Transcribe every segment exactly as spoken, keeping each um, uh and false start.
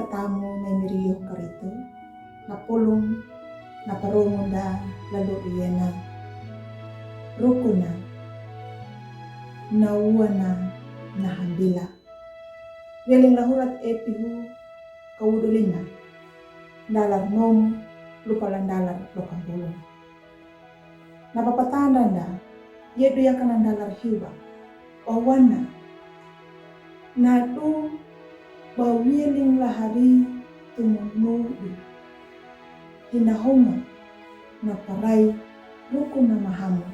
Tamu na miriyo karitu, na pulung, na parungun da lalu iyana. Rukuna, na uana, na hambila. Wieling lahurat epihu, kawudu lima. Dalar nomu, lupa landalar lokang pulung. Na papatanda nda, yedu yaka na dalar hiwa. Owana. Na du ba wieling lahari tumu nudu. Hinahonga na parai ruku na mahamu.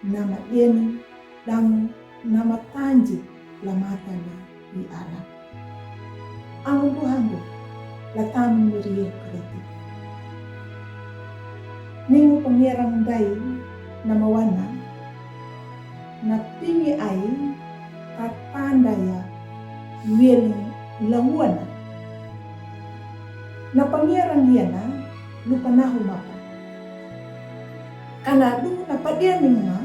Na madeni damu na matanji lamata na i ara. Angu buhangu, la tamu miriyo karitu. Ningu pangirang dai na mawana, na pingi ai tatanda ya wieling lawana. Na pangirang iyana lupa nahu mapa. Kana du na padening ma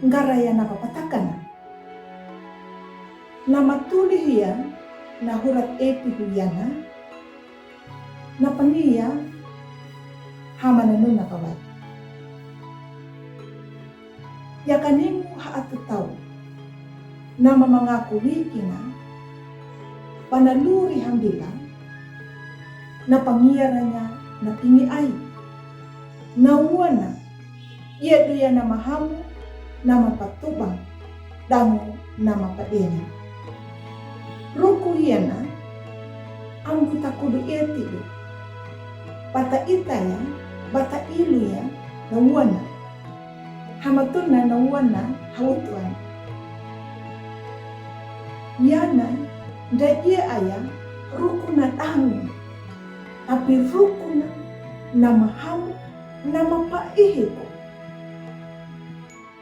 ngara ya na papatakana. Na matuli hiya na hurat epihu iyana, na pangiya hama na nuna kawai. Yaka ningu ha atu tau, na mamangaku wikina, ba na luri hambila, na pangiranya, na pingi ai, na uana, yedu ya na mahamu, na mapatubang, damu na mapadeni. Ruku iyana, ambu takudu etidu. Bata ita ya, bata ilu ya, na uana. Hamatuna na uana, hawutuan. Iyana, da iya aya, rukuna damu. Tapi rukuna, na mahamu, na mapaihiku.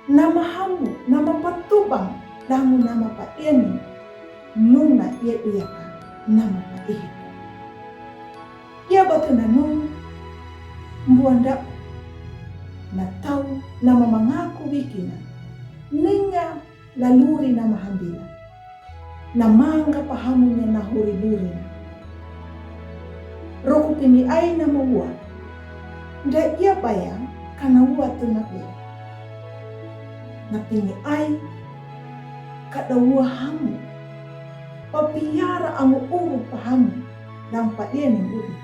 Na mahamu, na mapatubang, damu na mapaeni, nuna yedu yaka, na mapaihiku. Iya batu na nu, mbuanda, na tau, na mamangaku wikina, ninga laluri na mahambila. Na manga pahamunya na huri lurina. Ruku pingi ai na maua. Da iya baya kana ua tu na ua. Na pingi ai kada ua hamu. Papiara amu uru pahamu. Dan padeni uri.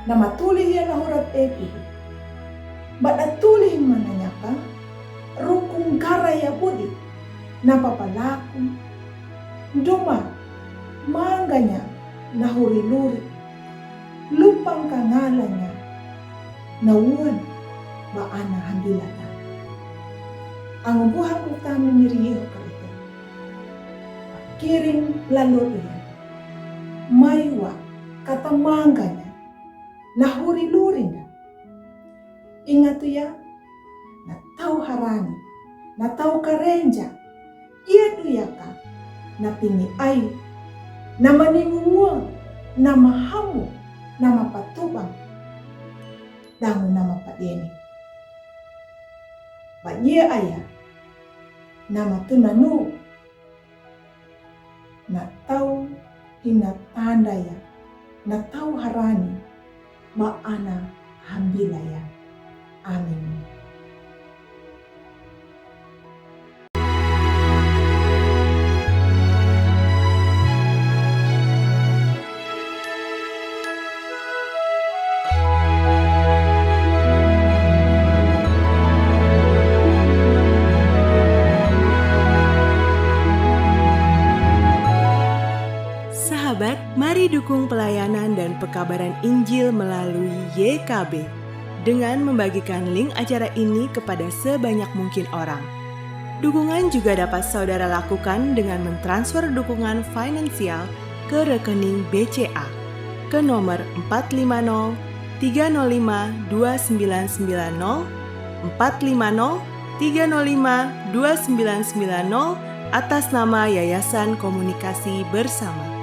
Na matuli hiya na hurat epi. Bada tuli mananyaka, ruku ngara ya budi, na papalaku, duma, manganya, na huri luri, lupang kangalanya, na uan, ba ana hambilata. Angu buhan utami miri Yehu kalite. Kiring lalu iya. Maiwa kata manganya, na huri lurinda. Ingatu ya, na tau harani, na tau karenja, iya duyaka, na pingi ai, na maningu ua, na mahamu, na mapatubang, dangu na mapadeni. Ba iya aya, na matunanu, na tau hina tandaya, na tau harani, ba ana hambilaya. Amin. Sahabat, mari dukung pelayanan dan pekabaran Injil melalui Y K B dengan membagikan link acara ini kepada sebanyak mungkin orang. Dukungan juga dapat saudara lakukan dengan mentransfer dukungan finansial ke rekening B C A ke nomor empat lima nol tiga nol lima dua sembilan sembilan nol, empat lima nol tiga nol lima dua sembilan sembilan nol, atas nama Yayasan Komunikasi Bersama.